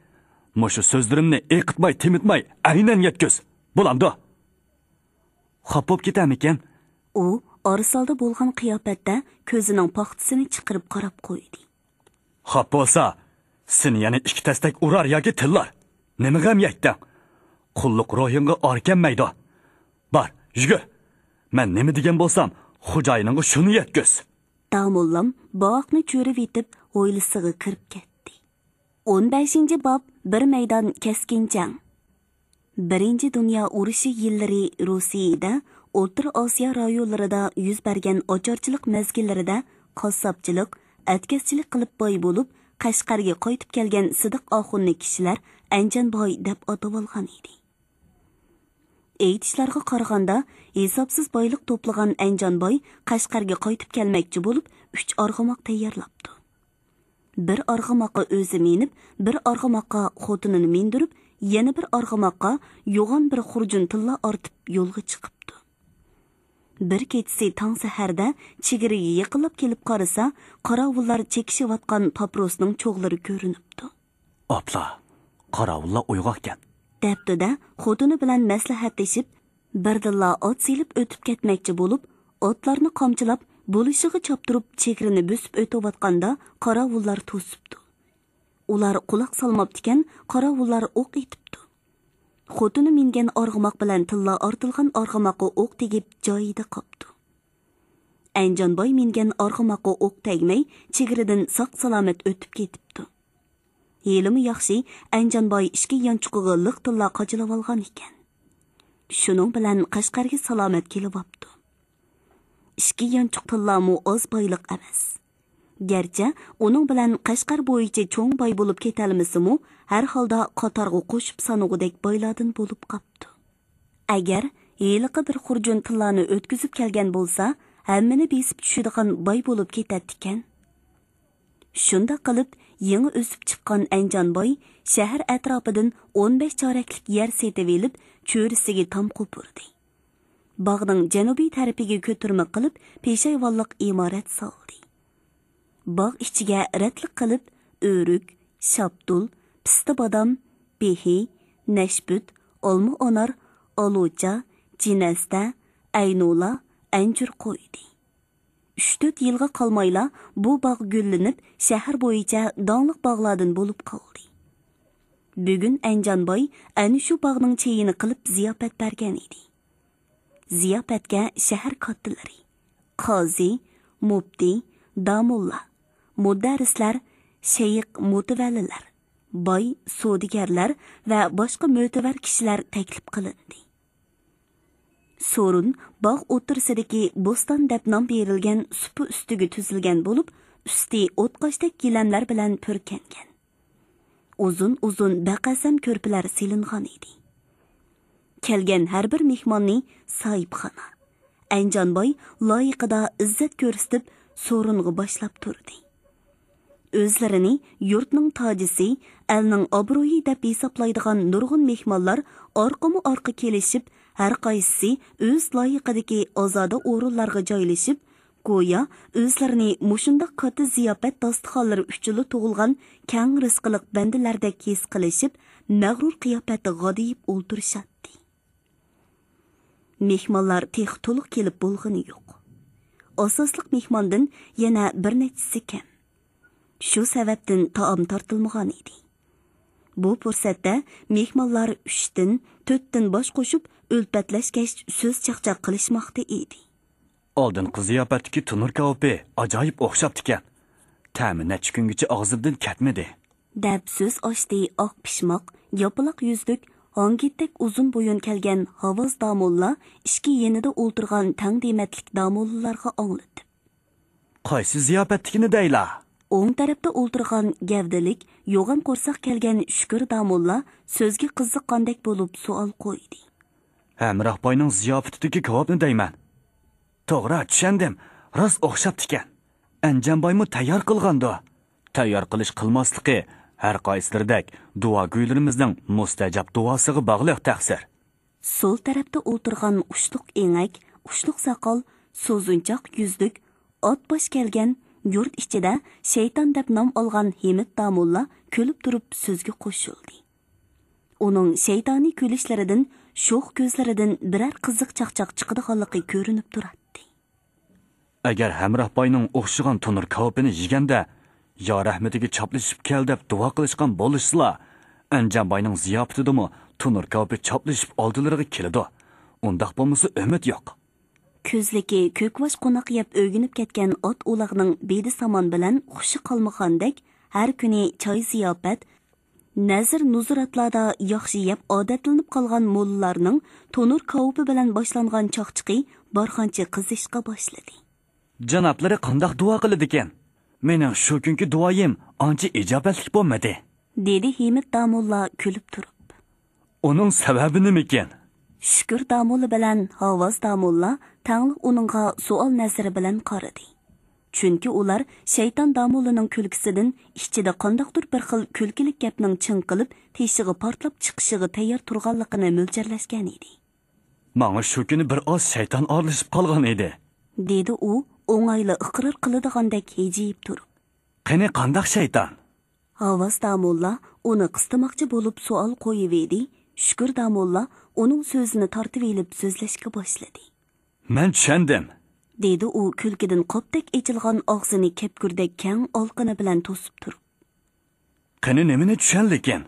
مۇشۇ سۆزلىرىمنى ئېقىتماي، تېمىتماي ئەينەن يەتكۈز. بولامدۇ؟ خاپا بوپ كېتەرمىكىن؟ ئۇ ئارىسالدا بولغان قىياپەتتە كۆزىنىڭ پاختىسىنى چىقىرىپ قاراپ قويدى. خاپا بولسا، سېنى يەنە ئىككى تەستەك ئۇرار ياكى تىللار. نېمە غەم يەيتتىڭ؟ قۇللۇق روھىڭغا ئار كەلمەيدۇ. بار، يۈگۈر. مەن نېمە دېگەن بولسام، خوجايىنىڭغا شۇنى يەتكۈز. داموللام باۋاقنى چۆرۈۋېتىپ، ھويلىسىغا كىرىپ كەتتى. ئون بەشىنچى باب، بىر مەيدان كەسكىن جەڭ. بىرىنچى دۇنيا ئۇرۇشى يىللىرى روسىيىدە، ئوتتۇرا ئاسىيا رايونلىرىدا يۈز بەرگەن ئاچارچىلىق مەزگىللىرىدە قاسساپچىلىق، ئەتكەسچىلىك قىلىپ باي بولۇپ، قەشقەرگە قايتىپ كەلگەن سىدىق ئاخۇننى كىشىلەر ئەنجانباي دەپ ئاتىۋالغان ئىدى. ئېيتىشلارغا قارىغاندا، ھېسابسىز بايلىق توپلىغان ئەنجانباي قەشقەرگە قايتىپ كەلمەكچى بولۇپ، ئۈچ ئارغىماق تەييارلاپتۇ. بىر ئارغىماققا ئۆزى مىنىپ، بىر ئارغىماققا خوتۇنىنى مىندۈرۈپ، يەنە بىر ئارغىماققا يوغان بىر خۇرجۇن تىللا ئارتىپ يولغا چىقىپتۇ. بىر كېچىسى تاڭ سەھەردە چېگرىگە يېقىنلاپ كېلىپ قارىسا، قاراۋۇللار چېكىشىۋاتقان پاپروسنىڭ چوغلىرى كۆرۈنۈپتۇ. ئاپلا، قاراۋۇللار ئويغاقكەن. دەپتۇ-دە، خوتۇنى بىلەن مەسلىھەتلىشىپ، بىردىنلا ئات سېلىپ ئۆتۈپ كەتمەكچى بولۇپ، ئاتلارنى قامچىلاپ، بولۇشىغا چاپتۇرۇپ، چېگرىنى بۆسۈپ ئۆتۈۋاتقاندا، قاراۋۇللار توسۇپتۇ. ئۇلار قۇلاق سالماپتىكەن، قاراۋۇللار ئوق ئېتىپتۇ. خوتۇنى مىنگەن ئارغىماق بىلەن تىللا ئارتىلغان ئارغىماققا ئوق تېگىپ، جايىدا قاپتۇ. ئەنجانباي مىنگەن ئارغىماققا ئوق تەگمەي، چېگرىدىن ساق-سالامەت ئۆتۈپ كېتىپتۇ. ھېلىمۇ ياخشى، ئەنجانباي ئىككى يانچۇقىغا لىق تىللا قاچىلىۋالغان ئىكەن. شۇنىڭ بىلەن قەشقەرگە سالامەت كېلىۋاپتۇ. ئىككى يانچۇق تىللامۇ ئاز بايلىق ئەمەس. گەرچە ئۇنىڭ بىلەن قەشقەر بويىچە چوڭ باي بولۇپ كېتەلمىسىمۇ، ھەر ھالدا قاتارغا قوشۇپ سانىغۇدەك بايلاردىن بولۇپ قاپتۇ. ئەگەر ھېلىقى بىر خۇرجۇن تىللانى ئۆتكۈزۈپ كەلگەن بولسا، ھەممىنى بېسىپ چۈشىدىغان باي بولۇپ كېتەتتىكەن. شۇنداق قىلىپ، يېڭى ئۆسۈپ چىققان ئەنجانباي شەھەر ئەتراپىدىن ئون بەش چارەكلىك يەر سېتىۋېلىپ، چۆرىسىگە تام قوپۇردى. باغنىڭ جەنۇبىي تەرىپىگە كۆتۈرمە قىلىپ، پېشايۋانلىق ئىمارەت سالدى. باغ ئىچىگە رەتلىك قىلىپ، ئۆرۈك، شاپتۇل، پىستە بادام، بېھى، نەشپۈت، ئالما ئانار، ئالۇچا، جىنەستە، ئەينۇلا، ئەنجۈر قويدى. ئۈچ تۆت يىلغا قالمايلا بۇ باغ گۈللىنىپ، شەھەر بويىچە داڭلىق باغلاردىن بولۇپ قالدى. بۈگۈن ئەنجانباي ئەنە شۇ باغنىڭ چېيىنى قىلىپ زىياپەت بەرگەن ئىدى. زىياپەتكە شەھەر كاتتىلىرى، قازى، مۇپتى، داموللا، مۇدەررىسلەر، شەيخ مۇتەۋەللىلەر، باي سودىگەرلەر ۋە باشقا مۆتىۋەر كىشىلەر تەكلىپ قىلىندى. سورۇن باغ ئوتتۇرىسىدىكى بوستان دەپ نام بېرىلگەن سۇپا ئۈستىگە تۈزۈلگەن بولۇپ، ئۈستى ئوتقاشتەك گىلەملەر بىلەن پۈركەنگەن. ئۇزۇن-ئۇزۇن بەقەسەم كۆرپىلەر سېلىنغان ئىدى. كەلگەن ھەر بىر مېھماننى ساھىبخانا، ئەنجانباي لايىقىدا ئىززەت كۆرسىتىپ، سورۇنغا باشلاپ تۇردى. ئۆزلىرىنى يۇرتنىڭ تاجىسى، ئەلنىڭ ئابرۇيى دەپ ھېسابلايدىغان نۇرغۇن مېھمانلار ئارقىمۇ ئارقا كېلىشىپ، ھەر قايسىسى ئۆز لايىقىدىكى ئازادە ئورۇنلارغا جايلىشىپ، گويا ئۆزلىرىنى مۇشۇنداق كاتتا زىياپەت داستىخانلىرى ئۈچۈنلا تۇغۇلغان كەڭ رىزقىلىق بەندىلەردەك ھېس قىلىشىپ، مەغرۇر قىياپەتتە غادىيىپ ئولتۇرۇشاتتى. مېھمانلار تېخى تولۇق كېلىپ بولغىنى يوق. ئاساسلىق مېھماندىن يەنە بىر نەچچىسى كەم. شۇ سەۋەبتىن تائام تارتىلمىغان ئىدى. بۇ پۇرسەتتە مېھمانلار ئۈچتىن، تۆتتىن باش قوشۇپ، ئۈلپەتلەشكەچ سۆز چاقچاق قىلىشماقتا ئىدى. ئالدىنقى زىياپەتتىكى تونۇر كاۋىپى ئاجايىپ ئوخشاپتىكەن. تەمى نەچچە كۈنگىچە ئاغزىمدىن كەتمىدى. دەپ سۆز ئاچتى ئاق پىشماق، ياپىلاق يۈزلۈك، ھاڭگىتتەك ئۇزۇن بويۇن كەلگەن ھاۋاز داموللا ئىككى يېنىدا ئولتۇرغان تەڭ دېمەتلىك داموللىلارغا ئاڭلىتىپ. قايسى زىياپەتتىكىنى دەيلا؟ ئوڭ تەرەپتە ئولتۇرغان گەۋدىلىك، يوغان قورساق كەلگەن شۈكۈر داموللا سۆزگە قىزىققاندەك بولۇپ سوئال قويدى. ھەمراھ باينىڭ زىياپىتىدىكى كاۋاپنى دەيمەن. توغرا، چۈشەندىم. راست ئوخشاپتىكەن. ئەنجان بايمۇ تەييار قىلغاندۇ؟ تەييار قىلىش قىلماسلىقى ھەر قايسىلىرىدەك دۇئاگويلىرىمىزنىڭ مۇستەجاب دۇئاسىغا باغلىق تەقسىر. سول تەرەپتە ئولتۇرغان ئۇچلۇق ئېڭەك، ئۇچلۇق ساقال، سوزۇنچاق يۈزلۈك، ئات باش كەلگەن، يۇرت ئىچىدە شەيتان دەپ نام ئالغان ھېمىت داموللا كۈلۈپ تۇرۇپ سۆزگە قوشۇلدى. ئۇنىڭ شەيتانىي كۈلۈشلىرىدىن، شوخ كۆزلىرىدىن بىرەر قىزىق چاقچاق چىقىدىغانلىقى كۆرۈنۈپ تۇراتتى. ئەگەر ھەمراھ باينىڭ ئوخشىغان تونۇر كاۋىپىنى يېگەندە، يا رەھمىتىگە چاپلىشىپ كەل دەپ دۇئا قىلىشقان بولۇشسىلا، ئەنجان باينىڭ زىياپىتىدىمۇ تونۇر كاۋىپى چاپلىشىپ ئالدىلىرىغا كېلىدۇ. ئۇنداق بولمىسا ئۈمىد يوق. كۆزلۈكى كۆكباش قوناق يەپ ئۆگىنىپ كەتكەن ئات ئۇلاغنىڭ بېدە سامان بىلەن خۇشى قالمىغاندەك، ھەر كۈنى چاي زىياپەت، نەزىر نۇزراتلاردا ياخشى يەپ ئادەتلىنىپ قالغان موللىلارنىڭ تونۇر كاۋىپى بىلەن باشلانغان چاقچىقى بارغانچە قىزىشقا باشلىدى. جانابلىرى قانداق دۇئا قىلىدىكەن؟ مېنىڭ شۇ كۈنكى دۇئايىم ئانچە ئىجابەتلىك بولمىدى. دېدى ھېمىت داموللا كۈلۈپ تۇرۇپ. ئۇنىڭ سەۋەبى نېمىكەن؟ شۈكۈر داموللا بىلەن ھاۋاز داموللا تەڭلا ئۇنىڭغا سوئال نەزىرى بىلەن قارىدى. چۈنكى ئۇلار شەيتان داموللىنىڭ كۈلكىسىدىن ئىچىدە قانداقتۇر بىر خىل كۈلكىلىك گەپنىڭ چىڭقىلىپ، تېشىغا پارتلاپ چىقىشىغا تەييار تۇرغانلىقىنى مۆلچەرلەشكەن ئىدى. ماڭا شۇ كۈنى بىر ئاز شەيتان ئارىلىشىپ قالغان ئىدى. دېدى ئۇ ئوڭايلا ئىقرار قىلىدىغاندەك ھىجىيىپ تۇرۇپ. قېنى، قانداق شەيتان؟ ھاۋاز داموللا ئۇنى قىستىماقچى بولۇپ سوئال قويۇۋىدى، شۈكۈر داموللا ئۇنىڭ سۆزىنى تارتىۋېلىپ سۆزلەشكە باشلىدى. مەن چۈشەندىم. دېدى ئۇ كۈلكىدىن قاپتەك ئېچىلغان ئاغزىنى كەپكۈردەك كەڭ ئالىقىنى بىلەن توسۇپ تۇرۇپ. قېنى، نېمىنى چۈشەندىكىن؟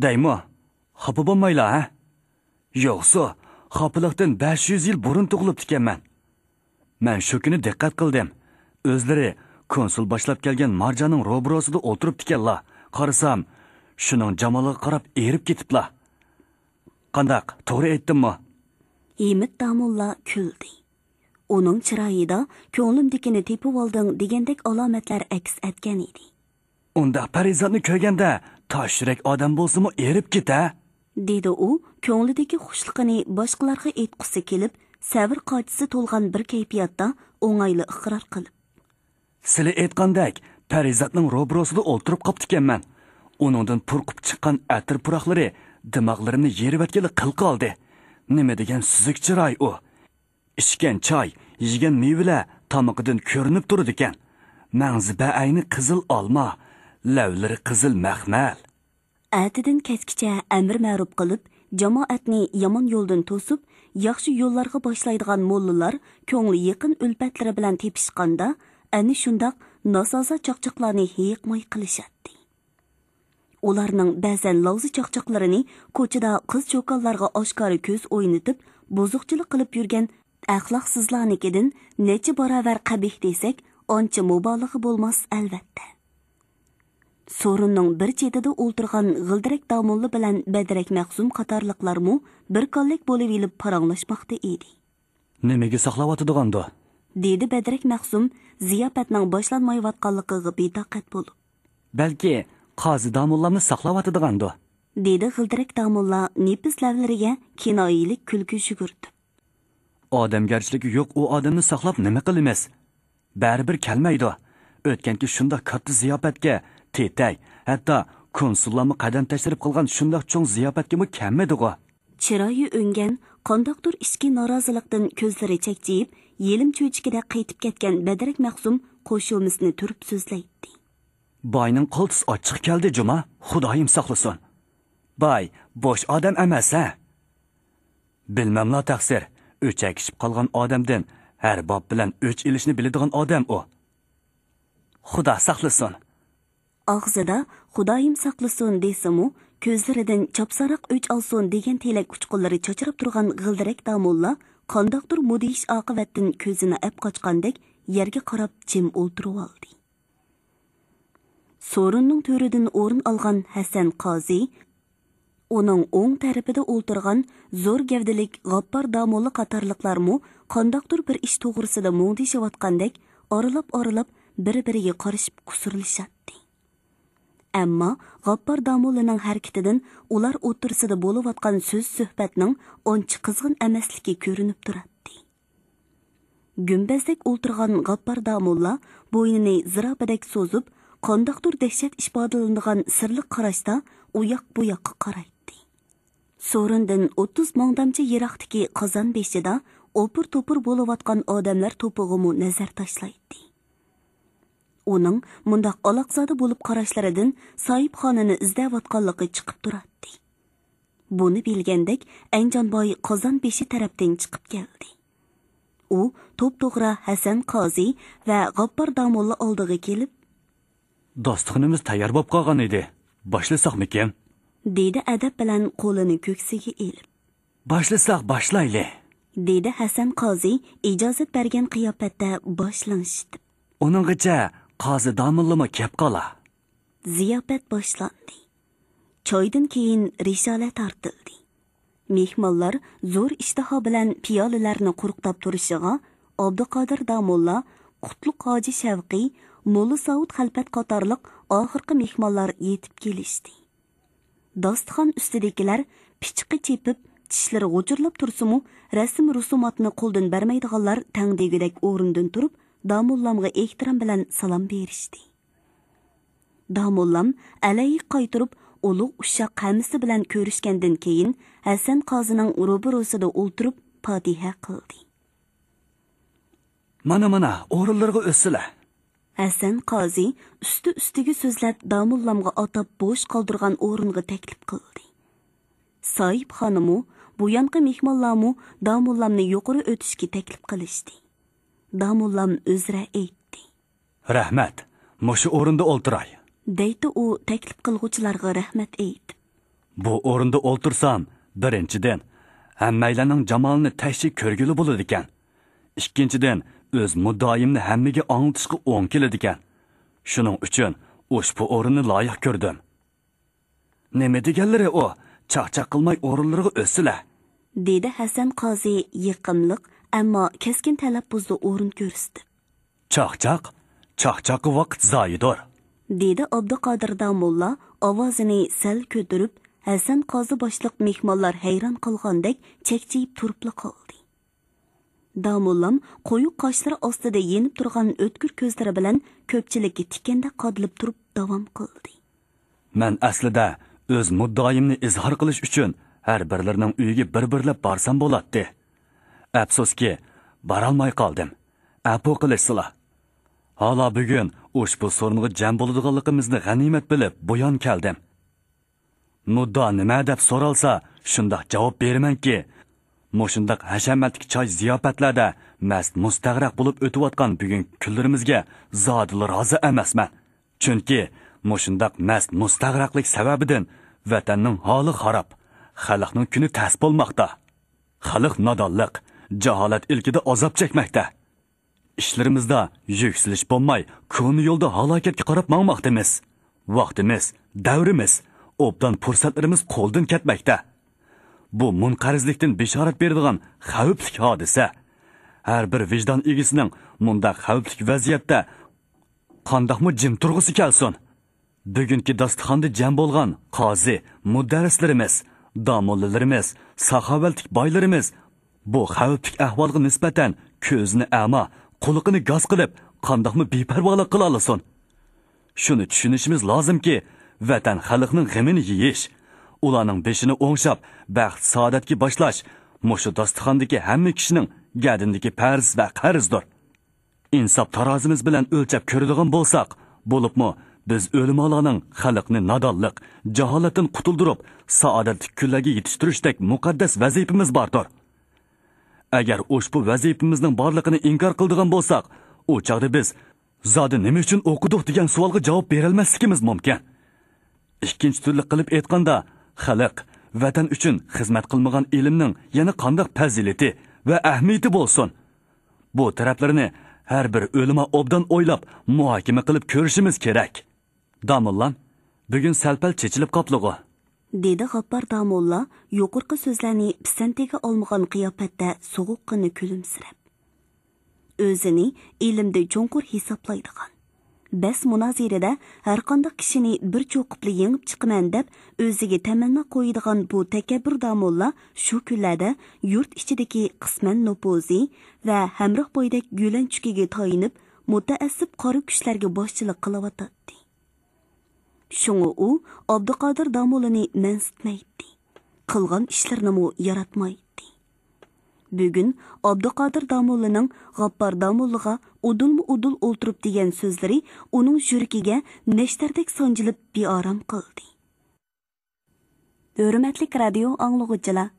دەيمۇ، خاپا بولمايلا، ھە؟ يوقسۇ، خاپىلىقتىن بەش يۈز يىل بۇرۇن تۇغۇلۇپتىكەنمەن. مەن شۇ كۈنى دىققەت قىلدىم. ئۆزلىرى كونسۇل باشلاپ كەلگەن مارجاننىڭ روبۇرۇسىدا ئولتۇرۇپتىكەنلا. قارىسام، شۇنىڭ جامالىغا قاراپ ئېرىپ كېتىپلا. قانداق، توغرا ئېيتتىممۇ؟ ھېمىت داموللا كۈلدى. ئۇنىڭ چىرايىدا «كۆڭلۈمدىكىنى تېپىۋالدىڭ» دېگەندەك ئالامەتلەر ئەكس ئەتكەن ئىدى. ئۇنداق پەرىزاتنى كۆرگەندە، تاش يۈرەك ئادەم بولسىمۇ ئېرىپ كېتە. دېدى ئۇ كۆڭلىدىكى خۇشلۇقىنى باشقىلارغا ئېيتقۇسى كېلىپ، سەۋر قاچىسى تولغان بىر كەيپىياتتا ئوڭايلا ئىقرار قىلىپ. سىلى ئېيتقاندەك، پەرىزاتنىڭ روبۇرۇسىدا ئولتۇرۇپ قاپتىكەنمەن. ئۇنىڭدىن پۇرقۇپ چىققان ئەتىر پۇراقلىرى دىماغلىرىمنى يېرىۋەتكىلى قىلقالدى. نېمە دېگەن سۈزۈك چىراي ئۇ! ئىچكەن چاي، يېگەن مېۋىلەر تامىقىدىن كۆرۈنۈپ تۇرىدىكەن. مەڭزى بەئەينى قىزىل ئالما، لەۋلىرى قىزىل مەخمەل. ئەتىدىن كەچكىچە ئەمىر مەرۇپ قىلىپ، جامائەتنى يامان يولدىن توسۇپ، ياخشى يوللارغا باشلايدىغان موللىلار كۆڭلى يېقىن ئۈلپەتلىرى بىلەن تېپىشقاندا، ئەنە شۇنداق ناسازا چاقچاقلارنى ھېيىقماي قىلىشاتتى. ئۇلارنىڭ بەزەن لاۋزا چاقچاقلىرىنى كوچىدا قىز-چوكانلارغا ئاشكارا كۆز ئوينىتىپ، بۇزۇقچىلىق قىلىپ يۈرگەن ئەخلاقسىزلارنىڭكىدىن نەچچە باراۋەر قەبىھ دېسەك، ئانچە مۇبالىغە بولماس، ئەلۋەتتە. سورۇننىڭ بىر چېتىدە ئولتۇرغان غىلدىرەك داموللا بىلەن بەدرەك مەخسۇم قاتارلىقلارمۇ بىر كاللەك بولۇۋېلىپ پاراڭلاشماقتا ئىدى. نېمىگە ساقلاۋاتىدىغاندۇ؟ دېدى بەدرەك مەخسۇم زىياپەتنىڭ باشلانمايۋاتقانلىقىغا بىتاقەت بولۇپ. بەلكى قازى داموللامنى ساقلاۋاتىدىغاندۇ؟ دېدى غىلدىرەك داموللا نېپىز لەۋلىرىگە كىنايىلىك كۈلكە يۈگۈرتۈپ. ئادەمگەرچىلىكى يوق ئۇ ئادەمنى ساقلاپ نېمە قىلىمىز؟ بەرىبىر كەلمەيدۇ. ئۆتكەنكى شۇنداق كاتتا زىياپەتكە تېتەي، ھەتتا كونسۇللارمۇ قەدەم تەشرىپ قىلغان شۇنداق چوڭ زىياپەتكىمۇ كەلمىدىغۇ. چىرايى ئۆڭگەن، قانداقتۇر ئىچكى نارازىلىقتىن كۆزلىرى چەكچىيىپ، يېلىم چۆچىكىدەك قېتىپ كەتكەن بەدرەك مەخسۇم قوشۇمىسىنى تۈرۈپ سۆزلەيتتى. باينىڭ قالتىس ئاچچىق كەلدى جۇما، خۇدايىم ساقلىسۇن. باي بوش ئادەم ئەمەس ھە. بىلمەملا تەقسىر، ئۆچەكىشىپ قالغان ئادەمدىن ھەر باب بىلەن ئۆچ ئېلىشنى بىلىدىغان ئادەم ئۇ. خۇدا ساقلىسۇن. ئاغزىدا خۇدايىم ساقلىسۇن دېسىمۇ، كۆزلىرىدىن چاپسانراق ئۆچ ئالسۇن دېگەن تىلەك ئۇچقۇنلىرى چاچراپ تۇرغان غىلدىرەك داموللا قانداقتۇر مۇدھىش ئاقىۋەتتىن كۆزىنى ئەپ قاچقاندەك يەرگە قاراپ جىم ئولتۇرۇۋالدى. سورۇننىڭ تۆرىدىن ئورۇن ئالغان ھەسەن قازى، ئۇنىڭ ئوڭ تەرىپىدە ئولتۇرغان زور گەۋدىلىك غاپپار داموللا قاتارلىقلارمۇ قانداقتۇر بىر ئىش توغرىسىدا مۇڭدىشىۋاتقاندەك ئارىلاپ-ئارىلاپ بىر-بىرىگە قارىشىپ قۇسۇرلىشاتتى. ئەمما غاپپار داموللىنىڭ ھەرىكىتىدىن ئۇلار ئوتتۇرىسىدا بولۇۋاتقان سۆز-سۆھبەتنىڭ ئانچە قىزغىن ئەمەسلىكى كۆرۈنۈپ تۇراتتى. گۈمبەزدەك ئولتۇرغان غاپپار داموللا بوينىنى زىراپىدەك سوزۇپ، قانداقتۇر دەھشەت ئىپادىلىنىدىغان سىرلىق قاراشتا ئۇياق-بۇياققا قارايتتى. سورۇندىن ئوتتۇز ماڭدامچە يىراقتىكى قازان بېشىدا ئوپۇر-توپۇر بولۇۋاتقان ئادەملەر توپىغىمۇ نەزەر تاشلايتتى. ئۇنىڭ مۇنداق ئالاقزادە بولۇپ قاراشلىرىدىن ساھىبخانىنى ئىزدەۋاتقانلىقى چىقىپ تۇراتتى. بۇنى بىلگەندەك، ئەنجانباي قازان بېشى تەرەپتىن چىقىپ كەلدى. ئۇ توپتوغرا ھەسەن قازى ۋە غاپپار داموللا ئالدىغا كېلىپ، داستىخىنىمىز تەييار بولۇپ قالغان ئىدى. باشلىساقمىكىن؟ دېدى ئەدەپ بىلەن قولىنى كۆكسىگە ئېلىپ. باشلىساق باشلايلى، دېدى ھەسەن قازى ئىجازەت بەرگەن قىياپەتتە باش لىڭشىتىپ. ئۇنىڭغىچە قازى داموللىمۇ كەپ قالا. زىياپەت باشلاندى. چايدىن كېيىن رىشالە تارتىلدى. مېھمانلار زور ئىشتىھا بىلەن پىيالىلەرنى قۇرۇقداپ تۇرۇشىغا، ئابدۇقادىر داموللا، قۇتلۇق ھاجى شەۋقى، موللا ساۋۇت خەلپەت قاتارلىق ئاخىرقى مېھمانلار يېتىپ كېلىشتى. داستىخان ئۈستىدىكىلەر پىچىقى چېپىپ، چىشلىرى غۇچۇرلاپ تۇرسىمۇ، رەسىم-رۇسۇماتنى قولدىن بەرمەيدىغانلار تەڭ دېگۈدەك ئورنىدىن تۇرۇپ، داموللامغا ئېھتىرام بىلەن سالام بېرىشتى. داموللام ئەلەيىك قايتۇرۇپ، ئۇلۇغ ئۇششاق ھەممىسى بىلەن كۆرۈشكەندىن كېيىن، ھەسەن قازىنىڭ روبىروسىدا ئولتۇرۇپ پاتىھە قىلدى. مانا، مانا، ئورۇنلىرىغا ئۆتسىلە. ھەسەن قازى ئۈستى-ئۈستىگە سۆزلەپ، داموللامغا ئاتاپ بوش قالدۇرغان ئورۇنغا تەكلىپ قىلدى. ساھىبخانىمۇ، بۇيانقى مېھمانلارمۇ داموللامنى يۇقىرى ئۆتۈشكە تەكلىپ قىلىشتى. داموللام ئۆزرە ئېيتتى. رەھمەت، مۇشۇ ئورۇندا ئولتۇراي. دەيتتى ئۇ تەكلىپ قىلغۇچىلارغا رەھمەت ئېيتىپ. بۇ ئورۇندا ئولتۇرسام، بىرىنچىدىن، ھەممەيلەننىڭ جامالىنى تەكشى كۆرگىلى بولىدىكەن. ئىككىنچىدىن، ئۆز مۇددىئايىمنى ھەممىگە ئاڭلىتىشقا ئوڭ كېلىدىكەن. شۇنىڭ ئۈچۈن ئۇشبۇ ئورۇننى لايىق كۆردۈم. نېمە دېگەنلىرى ئۇ؟ چاقچاق قىلماي ئورۇنلىرىغا ئۆتسىلە. دېدى ھەسەن قازى يېقىملىق، ئەمما كەسكىن تەلەپپۇزدا ئورۇن كۆرسىتىپ. چاقچاق؟ چاقچاققا ۋاقىت زايىدۇر. دېدى ئابدۇقادىر داموللا ئاۋازىنى سەل كۆتۈرۈپ، ھەسەن قازى باشلىق مېھمانلار ھەيران قالغاندەك چەكچىيىپ تۇرۇپلا قالدى. داموللام قويۇق قاشلىرى ئاستىدا يېنىپ تۇرغان ئۆتكۈر كۆزلىرى بىلەن كۆپچىلىككە تىكەندەك قادىلىپ تۇرۇپ داۋام قىلدى. مەن ئەسلىدە ئۆز مۇددىئايىمنى ئىزھار قىلىش ئۈچۈن ھەر بىرلىرىنىڭ ئۆيىگە بىر-بىرلەپ بارسام بولاتتى. ئەپسۇسكى، بارالماي قالدىم. ئەپۇ قىلىشسىلا. ھالا بۈگۈن ئۇشبۇ سورۇنغا جەم بولىدىغانلىقىمىزنى غەنىيمەت بىلىپ بۇيان كەلدىم. مۇددىئا نېمە دەپ سورالسا، شۇنداق جاۋاب بېرىمەنكى، مۇشۇنداق ھەشەمەتلىك چاي-زىياپەتلەردە مەست-مۇستەغرەق بولۇپ ئۆتۈۋاتقان بۈگۈنكى كۈنلىرىمىزگە زادىلا رازى ئەمەسمەن. چۈنكى مۇشۇنداق مەست-مۇستەغرەقلىك سەۋەبىدىن ۋەتەننىڭ ھالى خاراب، خەلقنىڭ كۈنى تەس بولماقتا. خەلق نادانلىق، جاھالەت ئىلكىدە ئازاب چەكمەكتە. ئىشلىرىمىزدا يۈكسىلىش بولماي، كونا يولدا ھالاكەتكە قاراپ ماڭماقتىمىز. ۋاقتىمىز، دەۋرىمىز، ئوبدان پۇرسەتلىرىمىز قولدىن كەتمەكتە. بۇ مۇنقەرزلىكتىن بېشارەت بېرىدىغان خەۋپلىك ھادىسە. ھەر بىر ۋىجدان ئىگىسىنىڭ مۇنداق خەۋپلىك ۋەزىيەتتە قانداقمۇ جىم تۇرغۇسى كەلسۇن؟ بۈگۈنكى داستىخاندا جەم بولغان قازى، مۇدەررىسلىرىمىز، داموللىلىرىمىز، ساخاۋەتلىك بايلىرىمىز بۇ خەۋپلىك ئەھۋالغا نىسبەتەن كۆزىنى ئەما، قۇلىقىنى گاس قىلىپ، قانداقمۇ بىپەرۋالىق قىلالىسۇن؟ شۇنى چۈشىنىشىمىز لازىمكى، ۋەتەن خەلقنىڭ غېمىنى يېيىش، ئۇلارنىڭ بېشىنى ئوڭشاپ، بەخت-سائادەتكە باشلاش، مۇشۇ داستىخاندىكى ھەممە كىشىنىڭ گەدىنىدىكى پەرز ۋە قەرزدۇر. ئىنساپ تارازىمىز بىلەن ئۆلچەپ كۆرىدىغان بولساق، بولۇپمۇ بىز ئۆلىمالارنىڭ خەلقنى نادانلىق، جاھالەتتىن قۇتۇلدۇرۇپ، سائادەتلىك كۈنلەرگە يېتىشتۈرۈشتەك مۇقەددەس ۋەزىپىمىز باردۇر. ئەگەر ئۇشبۇ ۋەزىپىمىزنىڭ بارلىقىنى ئىنكار قىلىدىغان بولساق، ئۇ چاغدا بىز زادى نېمە ئۈچۈن ئوقۇدۇق دېگەن سوئالغا جاۋاب بېرەلمەسلىكىمىز مۇمكىن. ئىككىنچى تۈرلۈك قىلىپ ئېيتقاندا، خەلق، ۋەتەن ئۈچۈن خىزمەت قىلمىغان ئىلىمنىڭ يەنە قانداق پەزىلىتى ۋە ئەھمىيىتى بولسۇن؟ بۇ تەرەپلىرىنى ھەر بىر ئۆلىما ئوبدان ئويلاپ، مۇھاكىمە قىلىپ كۆرۈشىمىز كېرەك. داموللام، بۈگۈن سەل-پەل چېچىلىپ قاپلىغۇ؟ دېدى غاپپار داموللا يۇقىرىقى سۆزلەرنى پىسەنتىگە ئالمىغان قىياپەتتە سوغۇققىنە كۈلۈمسىرەپ. ئۆزىنى ئىلىمدە چوڭقۇر ھېسابلايدىغان، بەس مۇنازىرىدە ھەرقانداق كىشىنى بىر چوقۇپلا يېڭىپ چىقىمەن دەپ ئۆزىگە تەمەننا قويىدىغان بۇ تەكەببۇر داموللا شۇ كۈنلەردە يۇرت ئىچىدىكى قىسمەن نوپۇزى ۋە ھەمراھ بايدەك يۆلەنچۈكىگە تايىنىپ، مۇتەئەسسىپ قارا كۈچلەرگە باشچىلىق قىلىۋاتاتتى. شۇڭا ئۇ ئابدۇقادىر داموللىنى مەنسىتمەيتتى، قىلغان ئىشلىرىنىمۇ ياراتمايتتى. بۈگۈن ئابدۇقادىر داموللىنىڭ غاپپار داموللىغا ئۇدۇلمۇ ئۇدۇل ئولتۇرۇپ دېگەن سۆزلىرى ئۇنىڭ يۈرىكىگە نەشتەردەك سانجىلىپ بىئارام قىلدى. ھۆرمەتلىك رادىيو ئاڭلىغۇچىلار!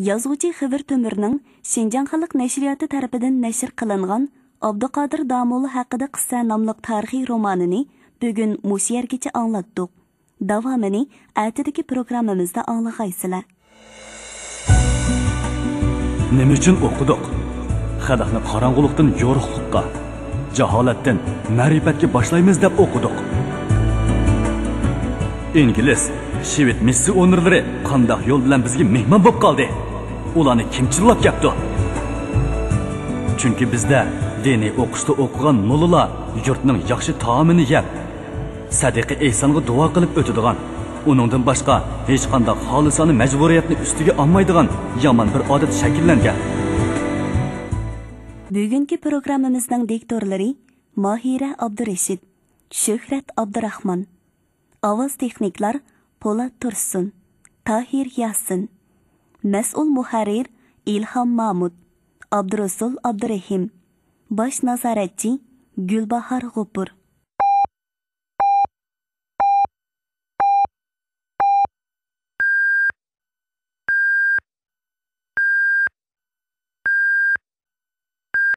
يازغۇچى خېۋىر تۆمۈرنىڭ شىنجاڭ خەلق نەشرىياتى تەرىپىدىن نەشر قىلىنغان ئابدۇقادىر داموللا ھەققىدە قىسسە ناملىق تارىخىي رومانىنى بۈگۈن مۇشۇ يەرگىچە ئاڭلاتتۇق. داۋامىنى ئەتىدىكى پروگراممىمىزدا ئاڭلىغايسىلەر. نېمە ئۈچۈن ئوقۇدۇق؟ خەلقنى قاراڭغۇلۇقتىن يورۇقلۇققا، جاھالەتتىن مەرىپەتكە باشلايمىز دەپ ئوقۇدۇق. ئىنگلىز، شىۋېد مىسسىئونېرلىرى قانداق يول بىلەن بىزگە مېھمان بولۇپ قالدى؟ ئۇلارنى كىم چىللاپ كەپتۇ؟ چۈنكى بىزدە دىنىي ئوقۇشتا ئوقۇغان موللىلار يۇرتنىڭ ياخشى تائامىنى يەپ، سەدىقە ئېھسانغا دۇئا قىلىپ ئۆتىدىغان، ئۇنىڭدىن باشقا ھېچقانداق خالىسانە مەجبۇرىيەتنى ئۈستىگە ئالمايدىغان يامان بىر ئادەت شەكىللەنگەن. بۈگۈنكى پروگراممىمىزنىڭ دىكتورلىرى ماھىرە ئابدۇرېشىت، شۆھرەت ئابدۇراخمان. ئاۋاز تېخنىكلار پولات تۇرسۇن، تاھىر ياسىن. مەسئۇل مۇھەررىر ئىلھام مامۇت، ئابدۇرۇسۇل ئابدۇرېھىم. باش نازارەتچى گۈلباھار غوپۇر.